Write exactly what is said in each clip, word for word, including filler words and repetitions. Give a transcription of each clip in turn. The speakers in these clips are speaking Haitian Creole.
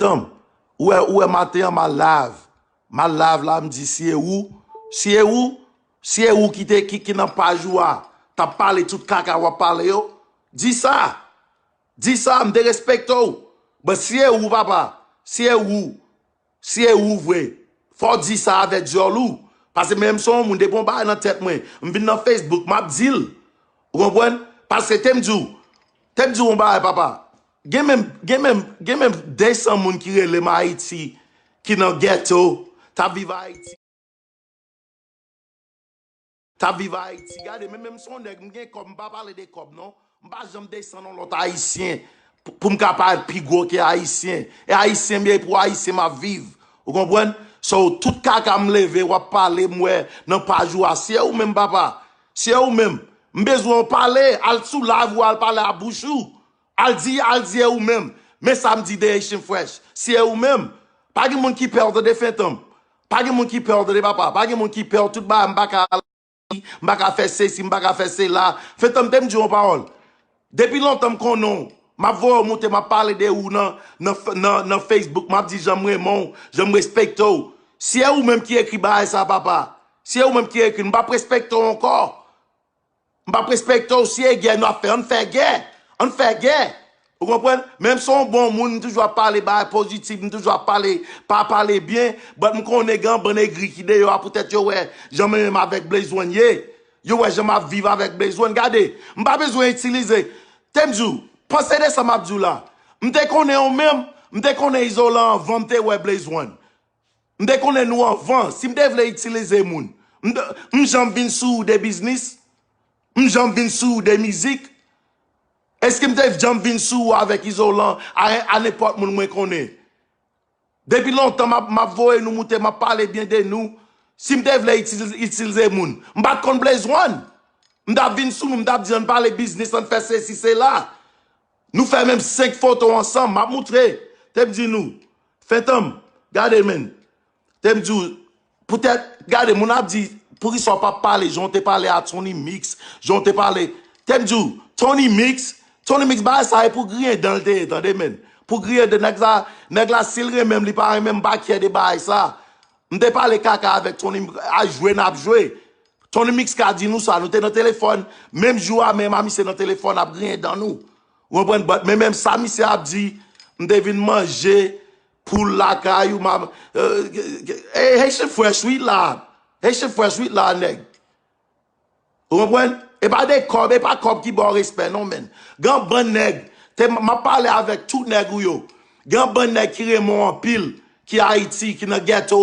Tanm, ou wè, ou wè maten an m al live. M al live la, m di si e ou, si e ou, si e ou ki te, ki, ki nan paj ou a, t ap pale tout kaka w ap pale yo, di sa. Di sa, m te respekte w. But si e ou, papa, si e ou, si e ou vre, fò w di sa avèk dyòl ou. Paske menm se yon moun, depi yon bagay nan tèt mwen, m vin nan Facebook, m ap di l. Ou konprann? Paske te m di w, te m di w yon bagay, papa. Gen menm, gen menm, gen menm de san moun ki rele m Ayiti, ki nan ghetto, t ap viv Ayiti. T ap viv Ayiti. Gade, men menm si yon nèg, m gen kòb, m pa pale de kòb, non. M pa janm desann yon lòt Ayisyen pou, pou m ka parèt pi gwo ke Ayisyen. E Ayisyen m ye, pou Ayisyen m ap viv. Ou konprann? So, tout kaka m leve, w ap pale, m wè nan paj ou a. Si e ou menm, papa. Si e ou menm. M bezwen w pale. Al sou live ou, al pale a bouch ou. Al di, al di e ou menm. Men sa m di de Haitian Fresh. Si e ou menm. Pa gen moun ki pè w tande Fentanm. Pa gen moun ki pè w tande papa. Pa gen moun ki pè w tout bagay. M pa ka, m pa ka fè sesi, m pa ka fè sela. Fentanm te m di yon pawòl. Depi lontan m konnen w. M ap voye w moute, m ap pale de ou nan, nan, nan, nan Facebook. M ap di jan m renmen w, jan m respekte w. Si e ou menm ki ekri bagay sa, papa. Si e ou menm ki ekri, m p ap respekte w ankò. M p ap respekte w, si e gè n ap fè, ann fè gè. Ann fè gè. Ou konprann? Menm si w yon bon moun, m toujou ap pale bagay pozitif, m toujou ap pale, pa pale byen, but m konnen gen yon bann egri ki deyò a poutèt yo wè jan mwen menm avèk Blaze One ye. Yo wè jan m ap viv avèk Blaze One. Gade, m pa bezwen itilize. Te m di w, panse de sa m ap di w la. M te konnen ou menm, m te konnen Izolan anvan m te wè Blaze One. M te konnen nou anvan, si m te vle itilize moun, m, m janm vin sou ou de biznis? M janm vin sou ou de mizik? Èske m te janm vin sou ou avèk Izolan, a, a nenpòt moun mwen konnen? Depi lontan, m ap, m ap voye nou moute, m ap pale byen de nou. Si m te vle itilize, itilize moun, m pa t konn Blaze One. M t ap vin sou nou, m t ap di, ann pale biznis, ann fè sesi, sela. Nou fè menm senk foto ansanm, m ap moutre. Te m di nou, Fentanm, gade, men. Te m di w, poutèt, gade, moun ap di, poukisa w p ap pale, jan w te pale a Tony Mix, jan w te pale. Te m di w, Tony Mix, Tony Mix, bagay sa e pou griyen dan l te ye, tande, men. Pou griyen dan, nèg la, nèg la, si l renmen m, li pa renmen m, m pa kyè de bagay sa. M te pale kaka avèk Tony Mix, a jwe n ap jwe. Tony Mix ka di nou sa, nou te nan telefòn, menm jou a menm a misye nan telefòn ap griyen dan nou. Ou konprann? But men menm sa misye ap di, m te vin manje poul lakay ou, m ap, e, e, Haitian Fresh wi la. Haitian Fresh wi la, nèg. Ou konprann? E pa de kòb, e pa kòb ki ba w respè non, men. Gen yon bann nèg, te, m ap pale avèk tout nèg ou yo. Gen yon bann nèg ki renmen w anpil, ki Ayiti, ki nan ghetto,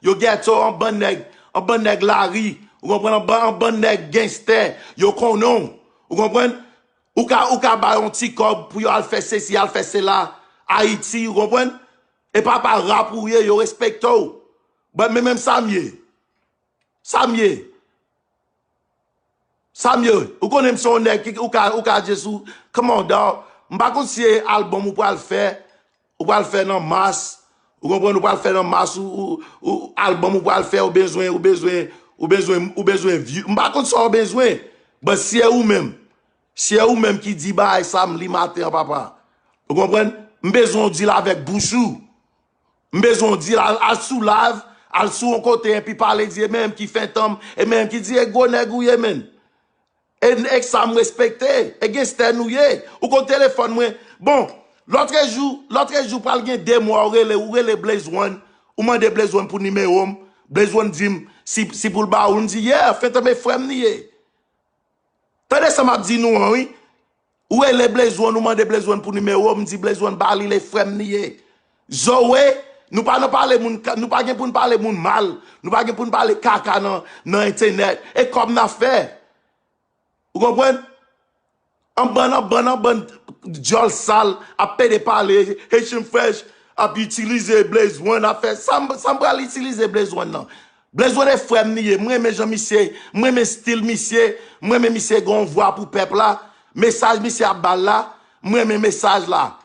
yo ghetto, yon bann nèg, yon bann nèg lari, ou konprann, yon bann, yon bann nèg genstè, yo konnen w, ou konprann? Ou ka, ou ka ba yon ti kòb pou yo al fè sesi, al fè sela, Ayiti, ou konprann? E papa rap ou ye, yo respekte w. But men menm sa m ye. Sa m ye. Sa m ye. Ou konnen m se yon nèg ki, ou ka, ou ka just, ou, come on, dawg. M pa konn si e album ou pral fè, ou pral fè nan mas, ou konprann, ou pral fè nan mas, ou, ou, ou album ou pral fè, ou bezwen, ou bezwen, ou bezwen, ou bezwen view. M pa konn sa w bezwen. But si e ou menm, si e ou menm ki di bagay sa m li maten an, papa. Ou konprann? M bezwen w di l avèk bouch ou. M bezwen w di l, al, al sou live, al sou yon kote epi pale, di e menm ki Fentanm, e menm ki di e gwo nèg ou ye, men. E, e sa m respekte, e genstè nou ye. Ou konn telefòn mwen. Bon, lòtrejou, lòtrejou pral gen de mwa ou rele, ou rele Blaze One, ou mande Blaze One pou nimewo m, Blaze One di m si, si pou l ba ou l, m di, yeah, Fentanm e frè m li ye. Tande sa m ap di nou an, wi. Ou rele Blaze One, ou mande Blaze One pou nimewo, m di Blaze One ba li, e frè m li ye. Zoe, nou pa nan pale moun, nou pa gen pou n pale moun mal, nou pa gen pou n pale kaka nan, nan entènèt. E kòb n ap fè. Ou konprann? An bann, an bann, an bann dyòl sal ap pede pale, Haitian Fresh ap itilize Blaze One, ap fè sa, m, sa m pral itilize Blaze One nan. Blaze One e frè m li ye, m renmen jan misye, m renmen stil misye, m renmen misye gen yon vwa pou pèp la, mesaj misye ap ba l la, m renmen mesaj la.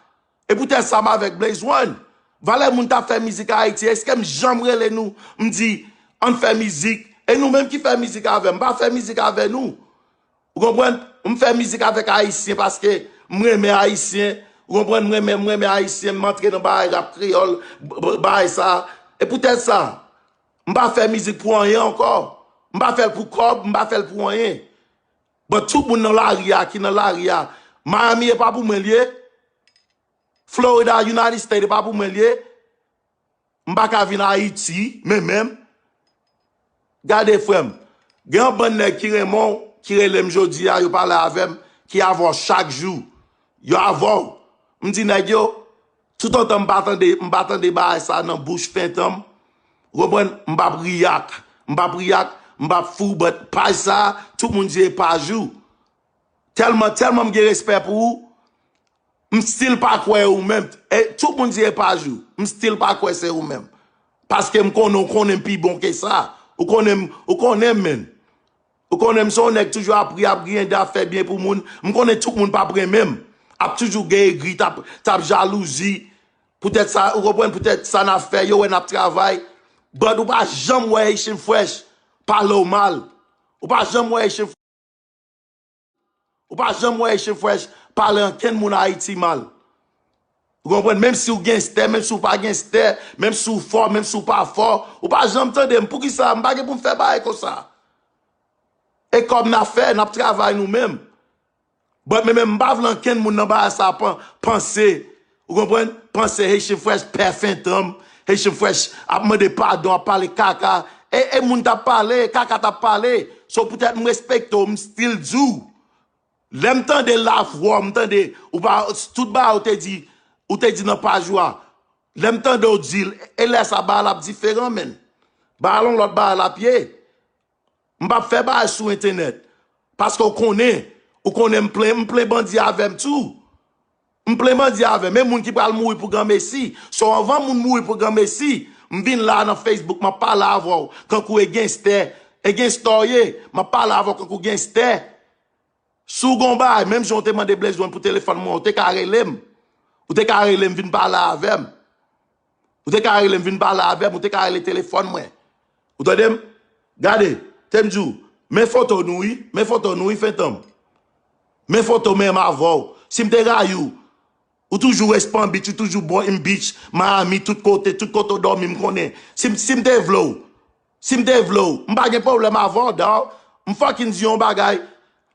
E poutèt sa m avèk Blaze One. Valè moun t ap fè mizik Ayiti, èske m janm rele nou, m di, ann fè mizik? E nou menm ki fè mizik avè m, m pa fè mizik avè nou. Ou konprann? M fè mizik avèk Ayisyen paske m renmen Ayisyen, Ou konprann? Mwen menm, mwen menm Ayisyen, m antre nan bagay rap kreyòl, b- b- bagay sa. E poutèt sa, m pa fè mizik pou anyen ankò. M pa fè l pou kòb, m pa fè l pou anyen. But tout moun nan lari a, ki nan lari a, Miami e pa pou mwen l ye. Florida, United States e pa pou mwen l ye. M pa ka vin Ayiti, men menm. Gade, frè m, gen yon bann nèg ki renmen w, ki rele m jodi a, yo pale avè m, ki avè w chak jou. Yo avè w. M di nèg yo, toutotan m pa tande, m pa tande bagay sa nan bouch Fentanm, ou konprann, m p ap react. M p ap react, m p ap fou, but paj sa, tout moun di e paj ou. Tèlman, tèlman m gen respè pou ou, m still pa kwè ou menm. E tout moun di e paj ou. M still pa kwè se ou menm. Paske m konnen ou konnen m pi bon ke sa. Ou konnen m, ou konnen m, menn. Ou konnen m se yon nèg toujou ap ri, ap griyen, ap fè byen pou moun. M konnen tout moun p ap renmen m. Ap toujou gen egri, t ap, t ap jalouzi. Poutèt sa, ou konprann, poutèt sa n ap fè, yo wè n ap travay. But ou pa janm wè Haitian Fresh pale w mal. Ou pa janm wè Haitian Ou pa janm wè Haitian Fresh pale ankenn moun Ayiti mal. Ou konprann? Menm si w genstè, menm si w pa genstè, menm si w fò, menm si w pa fò, ou pa janm tande m. Poukisa? M pa gen pou m fè bagay konsa. E kòb n ap fè, n ap travay nou menm. But men menm, m pa vle ankenn moun nan bagay sa pan- panse. Ou konprann? Panse Haitian Fresh pè Fentanm. Haitian Fresh ap mande padon, ap pale kaka. E, e moun t ap pale, kaka t ap pale. So poutèt m respekte w, m still di w. Lè m tande lavwa w, m tande, ou pa, tout bagay ou te di, ou te di nan paj ou a. Lè m tande w di l, e lè sa bagay la ap diferan, menn. Bagay la yon lòt bagay l ap ye. M p ap fè bagay sou entènèt. Paske w konnen, ou konnen m plen, m plen bandi avè m tou. M plen bandi avè m. E moun ki pral mouri pou granmesi. So anvan moun mouri pou granmesi, m vin la nan Facebook, m ap pale avè w kankou e genstè. E genstè w ye, m ap pale avè w kankou genstè. Si w gon bagay, menm jan w te mande Blaze One pou telefòn mwen, ou te ka rele m. Ou te ka rele m vin pale avè m. Ou te ka rele m vin pale avè m, ou te ka rele telefòn mwen. Ou tande m? Gade, te m di w, men foto nou wi, men foto nou wi, Fentanm. Men foto menm avè w. Si m te rayi w, ou toujou res Palm Beach, ou toujou Boynton Beach, Miami, tout kote, tout kote w dòmi, m konnen. Si, m- si m te vle w, si m te vle w, m pa gen pwoblèm avè w, dawg. M fucking di yon bagay,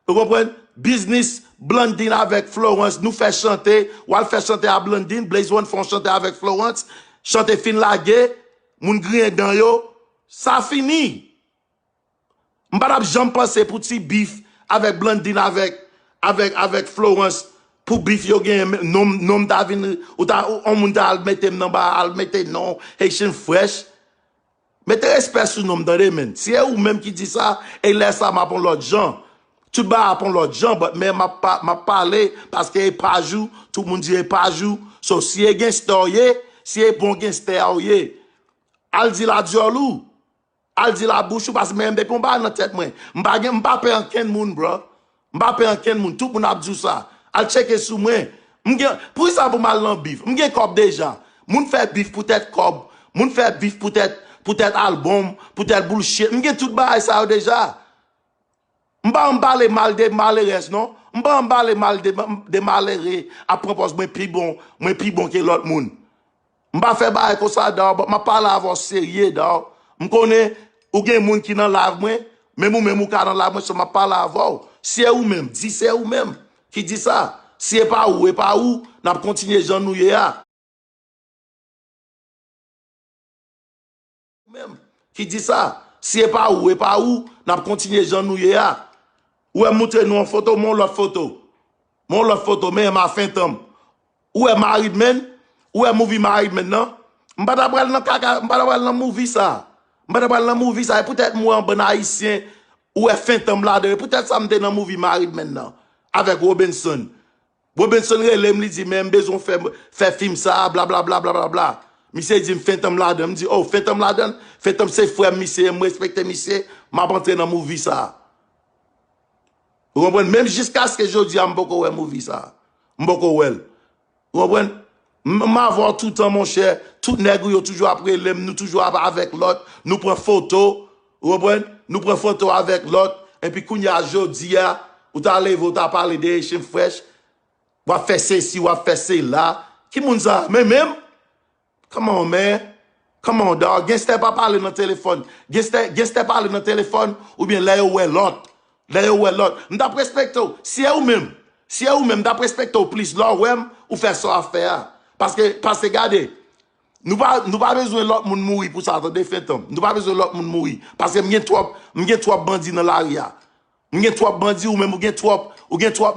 ou konprann? Biznis Blandine avèk Florence, nou fè chante, w al fè chante a Blandine, Blaze One fè yon chante avèk Florence, chante fin lage, moun griyen dan yo, sa fini. M pa t ap janm panse pou ti bif avèk Blandine, avèk, avèk, avèk Florence, pou bif yo genyen, men- non, non m ta vin, ou ta, ou, yon moun ta al mete m nan ba, al mete non Haitian Fresh. Mete respè sou non m, tande, menn. Si e ou menm ki di sa, e lè sa m ap yon lòt jan. Tout bagay ap yon lòt jan, but men m ap pa- m ap pale, paske e paj ou, tout moun di e paj ou. So, si e genstè w ye, si e bon genstè a w ye, al di l a dyòl ou. Al di l a bouch ou, paske men depi yon bagay nan tèt mwen, m pa gen, m pa pè ankenn moun, bro. M pa pè ankenn moun. Tout moun ap di w sa. Al tcheke sou mwen. M gen, poukisa pou m al nan bif? M gen kòb deja. Moun fè bif poutèt kòb. Moun fè bif poutèt, poutèt album, poutèt bullshit. M gen tout bagay sa yo deja. M pa janm pale mal de malerès, non. M pa janm pale mal de, de malere ap pran pòz mwen pi bon, mwen pi bon ke lòt moun. M pa fè bagay konsa, dawg, but m ap pale avè w serye, dawg. M konnen ou gen moun ki nan live mwen, menm ou menm ou ka nan live mwen, so m ap pale avè w. Si e ou menm, di se ou menm ki di sa. Si e pa ou, e pa ou, n ap kontinye jan nou ye a. Ou menm ki di sa. Si e pa ou, e pa ou, n ap kontinye jan nou ye a. Ou wè m moutre nou yon foto, men yon lòt foto. Men yon lòt foto, men m a Fentanm. Ou wè Maridmen? Ou wè movie Maridmen nan? M pa ta pral nan kaka, m pa ta pral nan movie sa. M pa ta pral nan movie sa. E poutèt m wè yon bann Ayisyen, ou wè Fentanm ladan. E poutèt sa m te nan movie Maridmen nan. Avèk Robinson. Robinson rele m, li di, men m bezwen fè, fè fim sa, blablabla, blablabla. Misye di m Fentanm ladan. M di, oh, Fentanm ladan? Fentanm se frè m, misye, m respekte misye, m ap antre nan movie sa. Ou konprann? Menm jiskaske jodi a, m poko wè movie sa. M poko wè l. Ou konprann? M, m avè w toutan, monchè. Tout nèg ou yo toujou ap rele m, nou toujou ap avèk lòt, nou pran foto. Ou konprann? Nou pran foto avèk lòt. Epi kounye a, jodi a, ou ta leve, ou ta pale de Haitian Fresh. W ap fè sesi, w ap fè sela. Ki moun sa? Men menm? Come on, man. Come on, dog. Genstè pa pale nan telefòn. Genstè, genstè pale nan telefòn oubyen lè yo wè lòt. Lè yo wè lòt. M t ap respekte w. Si e ou menm, si e ou menm, m t ap respekte w plis lè w wè m, ou fè sa w ap fè a. Paske, paske gade, nou pa, nou pa bezwen lòt moun mouri pou sa, tande, Fenton. Nou pa bezwen lòt moun mouri. Paske m gen twòp, m gen twòp bandi nan lari a. M gen twòp bandi, ou menm, ou gen twòp, ou gen twòp